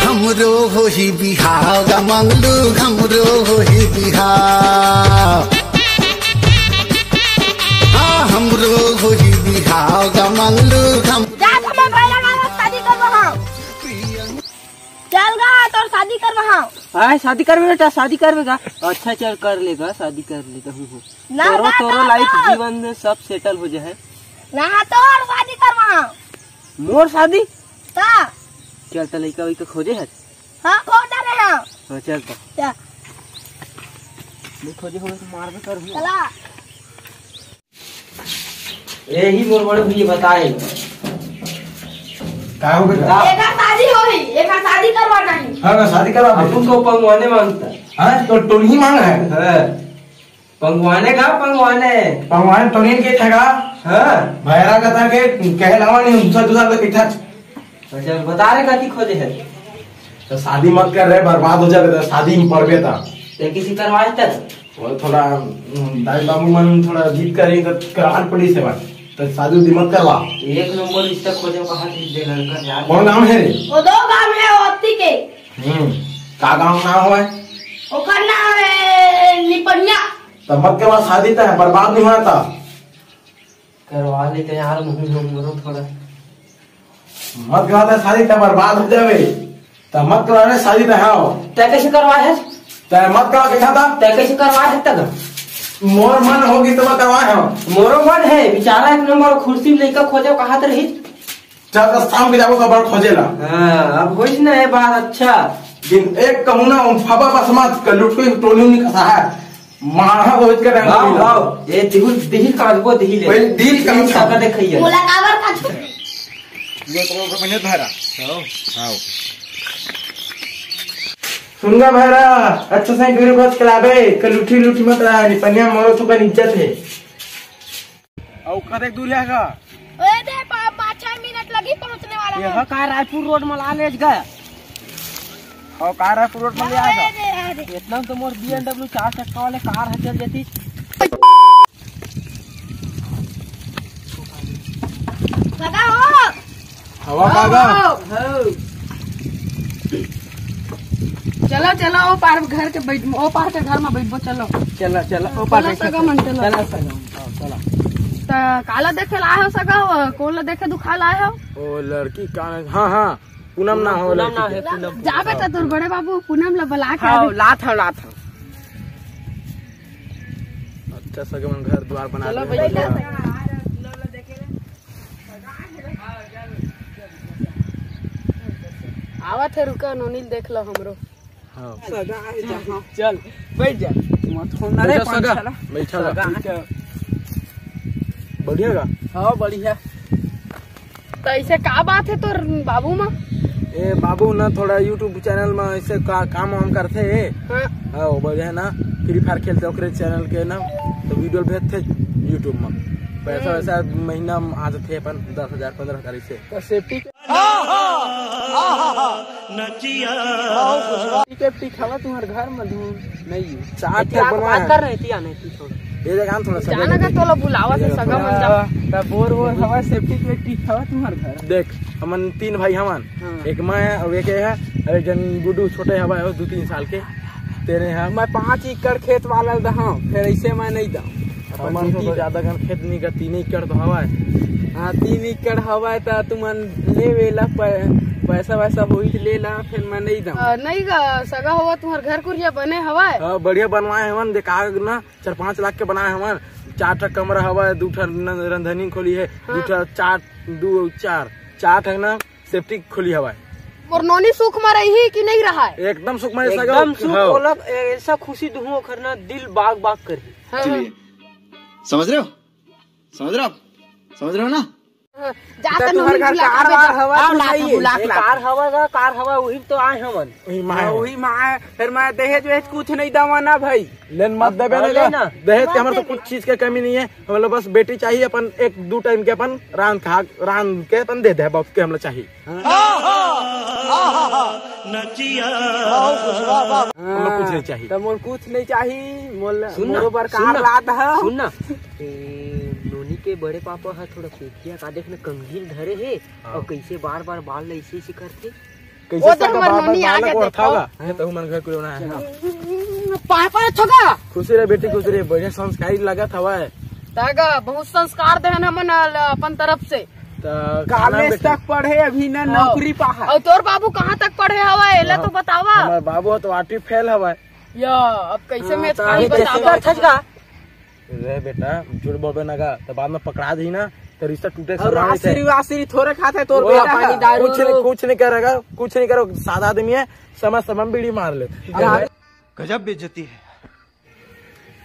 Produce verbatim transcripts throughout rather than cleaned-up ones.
हमरो होही बिहाव गा मंगलू, हमरो होही बिहाव। हाँ, हमरो होही बिहाव गा मंगलू, हम जा, हमर भाई लगा शादी करबो हम। चल गा, तोर शादी करबो हम। आय, शादी करबे बेटा, शादी करबे गा। अच्छा, चल, कर लेगा, शादी कर लेगा हूँ। ना, तोरो, ना, तोरो ना, लाइफ ना। जीवन में सब सेटल हो जाए। ना, तोर शादी करबो हम। मोर शादी? ता। चल, त लइका वइका खोजे हस? हाँ, खोज रहे हैं। हाँ, चल त। चल। नहीं खोजे होबे त मारबे करहूँ। चला। यही मोर बड़े भैया बताए। का हो बेटा? एकर शादी होही, एकर शादी करवाना ही। हाँ, ना शादी करवा दे। अपन तो पंगवाने मांगता। हाँ, तो टोनही मांग है। हाँ। पंगवाने का, पंगवाने। पंगवाने तो नहीं के था का? हाँ। भैरा का था के कहे लावा नहीं, दूसरा, दूसरा तो इठा। अच्छा, बता रहे कथी खोजे है? तो शादी मत कर रहे, बर्बाद हो जाबे, तो शादी में पड़बे ता। ते किसी करवाए तक? वो थोड़ा, हम्म, दाई बाबू मन थोड़ा जिद करी तो करार पड़ी से बात। तो शादी उदी मत करवा। एक नंबर रिश्ता खोजे कहा थी दे लड़का यार। कौन गांव है रे? वो दो गांव है, ओती के। हम्म, का गांव नाम होय? ओकर नाम है निपनिया। त मत करवा शादी, त बर्बाद नहीं होना त। करवा लेते यार, मुझे हम बोलो थोड़ा। मत करवा दे शादी, त बर्बाद हो जावे। त मत करवा दे शादी, त हाँ। तै कैसे करवा है? त मत करवा के खाता। तै कैसे करवा है तक? मोर मन होगी तो मैं करवा है। मोरो मन है, बेचारा एक नंबर कुर्सी लेकर खोजे कहा तो रही। चल, त शाम के जाबो, त बड़ खोजे ला। हाँ, अब होइस ना ये बात, अच्छा। दिन एक कहूँ ना, उन फाबा बस मत, क लुटुई टोली नहीं कसा है। मारा को इतने टाइम आओ, नहीं आओ। ये दिहुल, दिहिल कांदबो, दिहिल है। पहले दिहिल कांद दिहिल कांद देखइए। बोला काबर का छो? ये तो ऊपर पहले धारा। आओ, आओ। सुन गा भैरा, अच्छा से गिर बच के लाबे, क लुटी लुटी मत रहा, नहीं पनिया मरो तो कर इज्जत है। अउ कतेक दूर हे गा? ओए दे, पा-, पाँच छह मिनट लगी पहुंचने वाला ये है। ह का रायपुर रोड म ला लेज गा? अउ का रायपुर रोड म ले आए गा? अरे, अरे। इतना तो मोर B M W चार चक्का वाले कार ह चल जाती। लगा हो। हवा का गा? हो, हो। चलो, चलो, ओ पार घर के बैठ, ओ पार के घर में बैठबो, चलो। चलो, चलो, ओ पार चलो, बैठो, सगा मन, चलो। चलो, सगा मन, आओ, चलो। त काला देखे ला हो सगा हो, कोन ला देखे दुखा ला हो? ओ लड़की का, हाँ, हाँ, पूनम ना हो, पूनम ना लड़की है, के। पूनम। जा बेटा, तोर बड़े बाबू पूनम ला बुला के हाँ, आवे। लात हव, लात हव। अच्छा सगा मन घर द्वार बना चलो दे। भैया। आवत हे, रुका, नोनी ल देख लो हमरो। हाँ। सगा हे, जा, हाँ। चल, बैठ जा। मत फोन ना रे, बैठा सगा, पाँच साला। बैठा सगा। बैठा। बढ़िया गा? हाँ, बढ़िया। त ऐसे का बात हे तोर बाबू मा? ए, बाबू ना थोड़ा YouTube channel मा ऐसे का, काम वाम करथे। हाँ। हाँ, वो बढ़िया ना, Free Fire खेलथे ओकरे channel के ना, तो video भेजथे YouTube मा। पैसा हम्म। वैसा महीना म आ जाथे अपन दस हजार, पन्द्रह हजार ऐसे। तो safety ठीक है, ठीक हवा तुम्हारे घर में धूम नहीं है। चार एती ठो आके बनवा बात है। कर रहे, एती आने, एती छोड़। ये जगह हम थोड़ा सा जाना का तोला बुलावा से सगा मन जा। हाँ, तब बोर वोर हवा, safety के ठीक हवा तुम्हारे घर। देख, हमन तीन भाई हवन। हाँ। एक मैं, अब एक ये है, अरे जन गुड्डू छोटे हवा है, दो तीन साल के। तेरे हैं। मैं पाँच एकड़ खेत वाला दहा, फिर ऐसे मैं नहीं दहा। अपन हमन से तीन तो ज्यादा कन खेत नहीं का, तीन एकड़ तो हवा है। हाँ, तीन एकड़ हवा है, तो तुमन ले वेला पै-, पैसा वैसा होई ले ला, फिर मैं नहीं दहा। आ, नहीं गा, सगा होवा, तुम्हार घर कुरिया बने हवा है। हाँ, बढ़िया बनवाए हवन, देखा ना, चार पाँच लाख के बनाए हवन। चार ठा कमरा हवा है, दू ठा न-, रंधनी खोली है, हाँ। दू ठा, चार, दू, चार, चार ठा ना, सेप्टिक खोली हवा है। मोर नोनी सुख में रही कि नहीं रहा है? एकदम सुख में, एकदम सुख, हाँ। ओला ऐसा खुशी दूँ, ओखर ना दिल बाग बाग करही। हाँ। चलिए, समझ रहे हो? समझ रहे हो आप? समझ रहे हो ना? हाँ, जा तो तुम्हारे घर कार वार हवा तो नहीं है। कार हवा का, कार हवा, वही तो आए हमन। वही माँ है। वही माँ है। फिर मैं दहेज वहेज कुछ नहीं दवा ना भाई। लेन मत देबे ना। दहेज के हमारे तो कुछ चीज के कमी नहीं है। हम लोग बस बेटी चाहिए, अपन एक दो टाइम के अपन रांध खा, रांध के अपन दे दे, बाप के हम लोग चाहिए। हाँ। हाँ, हाँ, हाँ, हाँ। नचिया। वाह, वाह, वाह। हम लोग कुछ नहीं चाहिए। तो मोर कुछ नहीं चाहिए, मोर, हाँ, मोर बर सुन कार ना, लात है। सुन ना। ए, नोनी के बड़े पापा ह थोड़ा पेटिया का देखना कंघी ल धरे हे, हाँ। और कैसे बार-बार बाल ला ऐसे-ऐसे करथे। कैसे वो तो सगा हमर बाबा नोनी आ बालक गया, ओढ़ता देखो। होगा? ये तो हमर घर कुलना है। हाँ। हम्म, पाए पाए छगा। खुशी रहे बेटी, खुशी रहे, बढ़िया संस्कारी लगत हवय। तागा बहुत संस्कार देहन हमन ल-, अपन तरफ से। त कालेज खाना बेटी तक पढ़े, अभी ना हाँ। नौकरी पाहा। और तोर बाबू कहाँ तक पढ़े हवय, एला हाँ। तो बतावा। हमर बाबू तो आठवीं फेल हवय। या, अब कैसे हाँ, मैथ तो खाई अभी कैसे बतावा। मैथ खाई का? रे बेटा, झूठ बोलबे ना गा, तो बाद में पकड़ा दी ना, तो रिश्ता टूटे के और संभावना है। आश्री वाश्री थोड़े खाते तोर वो बेटा। पानी दारू कुछ नहीं, कुछ नहीं करेगा, कुछ नहीं करो, सादा आदमी है, समय समय में बीड़ी मार ले। यार। गजब बेइज्जती है।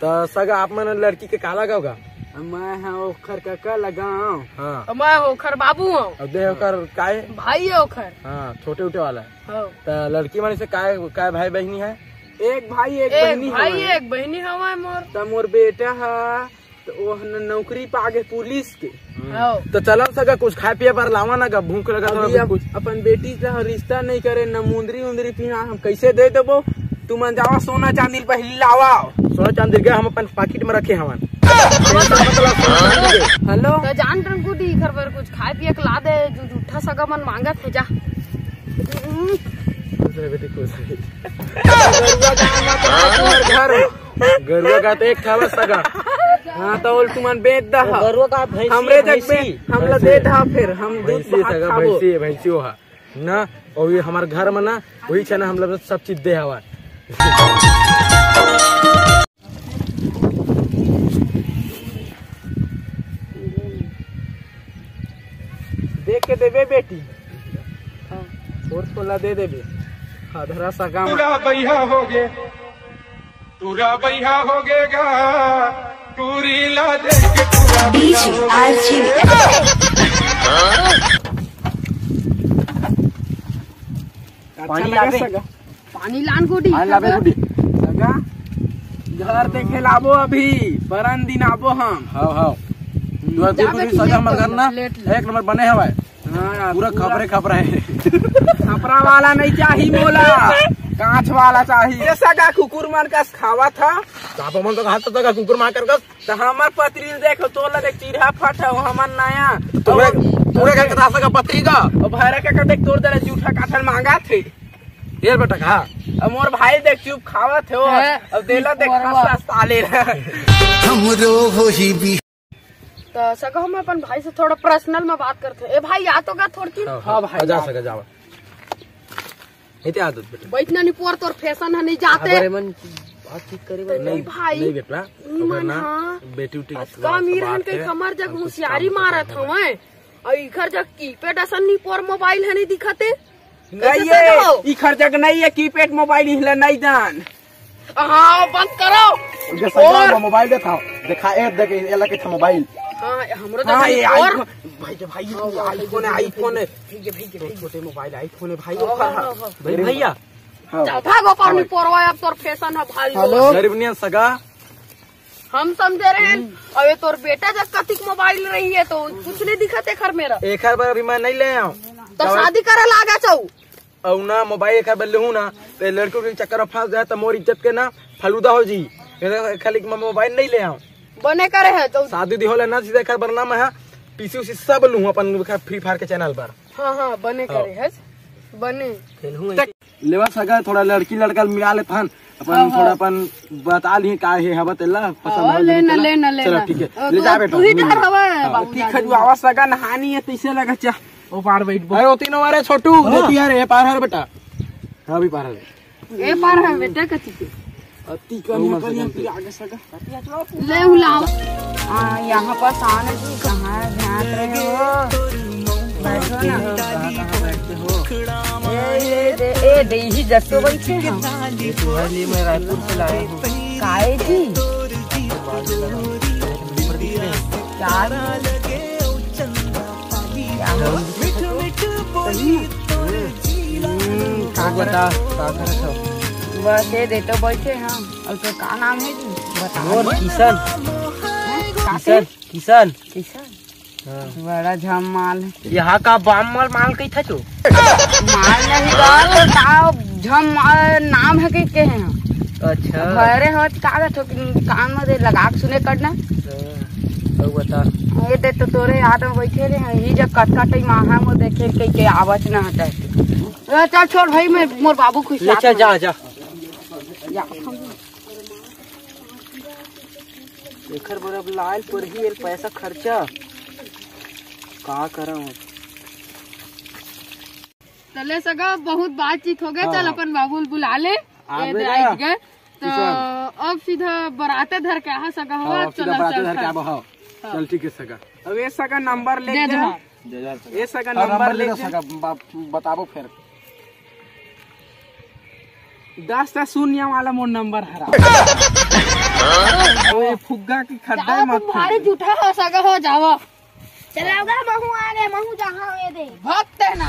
तो सगा आप मन लड़की के काला गाओगा? मैं हाँ ओखर काका लगाओ। हाँ। मैं ओखर बाबू हूँ। अब दे ओकर काय? भाई है ओखर। हाँ, छोटे उठे वाला। हाँ। तो लड़की मन से काय, काय भाई बहनी है? एक भाई, एक एक बहनी भाई, हवय। एक बहनी हवय मोर। त मोर बेटा ह, त ओह न नौकरी पागे पुलिस के। हाँ। तो चलन सगा कुछ खाए पिए बर लावा ना गा, भूख लगा था अभी अभी अब कुछ। अपन बेटी से रिश्ता नहीं करे, न मुंदरी उंदरी पिहा, हम कैसे दे देबो? तुमन जावा सोना चांदी ल पहली लावा। सोना चांदी के हम अपन पाकिट में रखे हवन। टेंशन मत ला, सोना चांदी के। हेलो। तो जान रंगूटी घर बर कुछ खाए पिए के ला दे, जो जूठा सगा मन मांगत हे जा। खुश रहे बेटी, खुश रहे। गरुआ गाय मत रहे तुम्हारे घर में। गरुआ गाय तो एक था बस सगा। हाँ, तो ओल तुमन बेच दा वो हा। गरुआ का भैंसी, हमरे जग पे भैंसी। हमला भैंसी। दे दा, फिर हम दूध भैंसी भात सगा, खाबो। भैंसी, भैंसी वो हा। ना, और ये हमारे घर में ना, वही छे ना, हम लोग सब चीज दे हवा। देख के देबे बेटी। हाँ। छोट छोला दे देबे। हाँ, धरा सगा में। पूरा बइहा हो गे, पूरा बइहा हो गे गा, टूरी ला देख के पूरा बइहा हो गे। अच्छा पानी लगा लाबे। सगा। पानी लान गुडी। पानी लाबे गुडी। सगा, घर देखे लाबो अभी, परन दिन आबो हम। हाँ, हाँ। हम्म। तू अभी जाबे पूरी कि सगा लेट हमर घर ना, लेट, लेट। एक नंबर बने हवाए। हाँ, पूरा पूरा खपरे खपरा है। खपरा वाला नहीं चाही मोला, कांच वाला चाही। ये सगा कुकुर मन कस खावत ह। चापा मन तो खात सगा कुकुर मार कर कस। त हमर पतरी ल देख, तोर ला देख, चिरहा फट हे, हमर नया। तोरे, तोरे घर के रास्ता का पतरी का? ओ भैरा के का देख, तोर दरा जूठा काठल मांगत हे। ये बेटा का? अब मोर भाई देख, चुप खावत हे, ओ। हैं? अब देला देख, पोरवा। खस्ता साले रे। हमरो होही भी। त सगा, हम अपन भाई से थोड़ा पर्सनल में बात करते हैं। ए भाई, आ तो गा थोड़की। हाँ, हाँ, भाई, आ जा आ। सगा, जावा। इते आदत बेटा। बैठना नहीं पोर, तोर फैशन है, नहीं जाते। अरे मन बातचीत करे बर नहीं, नहीं। भाई, नहीं बेटा। ई अगर मन ना, हाँ। बेटी उटी की अतका अमीर बात हन, कहीं है, कमर जग हम कुछ होशियारी काम मारत करना है। हवं। और इखर जग कीपैड असन नहीं पोर मोबाइल है, नहीं दिखते। नहीं कैसे ये, सगा हो? इखर जग नहीं है कीपैड मोबाइल, इहला नहीं दान। हाँ, बंद करो। उनके सगा और में मोबाइल देखा, देखा, ए, देख, ए, लगे था मोबाइल। हाँ, हमरो हाँ, तो ये और iPhone, भाई, भाई, हाँ, हाँ, iPhone है, iPhone है। ठीक है, ठीक है, तो ठीक है। छोटे मोबाइल iPhone है, भाई, हाँ, offer हाँ, है। हाँ, हाँ। भाई, भैया। हाँ। चल, भाग, ऊपर हाँ। नहीं पोरवा, अब तोर फैशन है, भाई। हेलो। गरीब नियन सगा। हम समझे रहे हैं, हम्म। अब ये तोर बेटा जब कतिक मोबाइल रही है, तो कुछ नहीं दिखा ते घर मेरा। एक हर बार अभी मैं नहीं ले आऊँ। तो शादी करे लागा चाहू। अउ ना मोबाइल एकर बर लेहूं ना, ते लड़की के चक्कर में फंस जाए त मोर इज्जत के ना फलूदा हो जी। एकर खाली मैं मोबाइल नहीं ले आऊं। बने करे है तो शादी दी होला ना, सीधा एकर बर ना मैं पीसी उसी सब लूं अपन Free Fire के चैनल पर। हाँ, हाँ, बने हाँ। करे है, बने। लेवा सगा थोड़ा लड़की लड़का मिला लेथन, अपन हाँ, थोड़ा हाँ। अपन बता ली का हे हवा तेला पसंद हाँ, हो लेना, लेना, लेना। चलो ठीक है, अ, ले तू, जा बेटा। तू ही डर हवा है, हाँ। बाबू की जादू। खजुआवा सगा नहानी है, तैसे लगा चा। ओ पार बैठ बो। अरे, ओती न मारे छोटू, हाँ। ओती यार, ए पार हर बेटा। हाँ, अभी पार हर। ए पार है बेटा, कथी के? अति कम है, कम है, आगे सगा। ले उलाओ। हाँ, यहाँ पर आने जी, कहाँ ध्यान रहे हो? बैठो ना। कहाँ, कहाँ बैठते हो? ए, ए, दे, ए, दे, ही जसो बैठे हैं। ये सुहानी मैं रायपुर से लाया हूँ। काय जी? क्या? हम्म, का और बता, का करत हो? बस ये दे तो बैठे हैं। और तो का नाम है जी? बता। मोर किशन। हैं? का किशन, किशन। किशन? हाँ। बड़ा झम माल है। यहाँ का बाम माल, माल कही था जो? माल नहीं बा, तो का झम माल नाम है कि के हैं? अच्छा। भरे हो तो का कहत हो कि कान में दे लगा के सुने करना। हाँ, तो बता। ये दे तो तोरे याद में बैठे रहे हैं, ये जब कटका टाइम आहा में देखे कहीं के आवाज ना हटा है। ए, चल छोड़ भाई, मैं मोर बाबू खुश ले चल, जा, जा। जा। एकर बर अब लाल परही, एल पैसा खर्चा का करम? चले सगा, बहुत बातचीत हो गए। हाँ, चल, हाँ। अपन बाबू ल बुला ले। आ, ए दे, बेटा। आइज गए। तो किशन। अब सीधा बराते धर के आहा सगा हो। हाँ, अब सीधा चल, बराते चल, धर के चल। आबो, हाँ। हाँ। चल, ठीक है सगा। अब ये सगा नंबर ले दे दे, जा। हाँ। ये सगा हाँ, नंबर नंबर ले ले जा। सगा, बा-, बताबो फिर। दस शून्य वाला मोर नंबर हरा। ये फुग्गा की खड्डा जाओ, मत तुम भारी फुग्गा। जूठा हो सगा हो, जाओ। चलाओगा, महू आ गए, महू जहाँ ये दे। भक्त है ना।